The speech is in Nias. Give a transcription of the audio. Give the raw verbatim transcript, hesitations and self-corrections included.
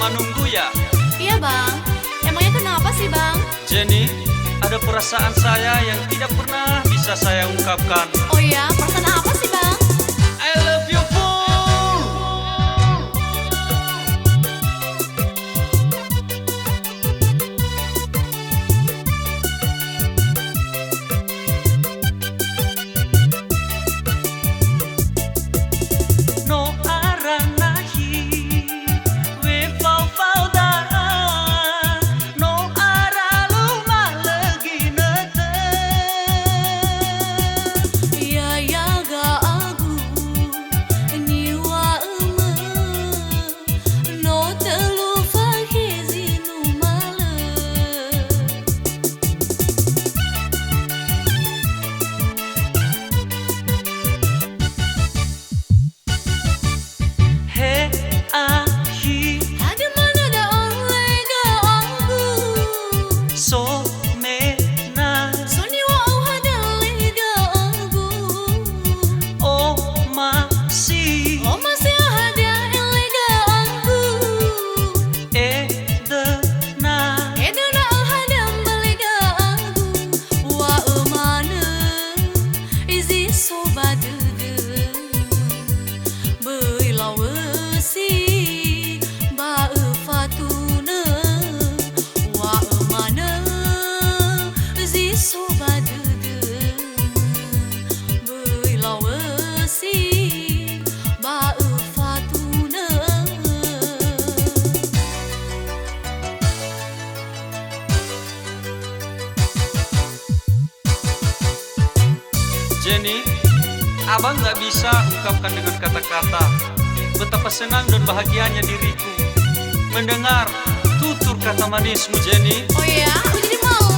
Nunggu ya. Iya, Bang. Emangnya kenapa sih, Bang? Jenny, ada perasaan saya yang tidak pernah bisa saya ungkapkan. Oh iya, perasaan apa sih, Bang? I love you, full. No ara nahi wefao-fao da'a, no ara luma lö ginötö. Ya'ia ga'agu niŵa'ömö, no tölu fakhe zi numalö. He akhi. Hadia manö da'ö le ga'agu. So mena. So niŵa'ö hadia le ga'agu. Omasi. Omasi hadia le ga'agu. Edöna. Edöna hadia mbali ga'agu. Wa'ö manö zi so ba dödömö. Böi lau ösi ba öfatunö, wa'ö manö zi so ba dödömö. Böi lau ösi ba öfatunö. Jenny, abang nggak bisa ungkapkan dengan kata-kata betapa senang dan bahagianya diriku mendengar tutur kata manismu, Jenny. Oh iya, aku jadi malu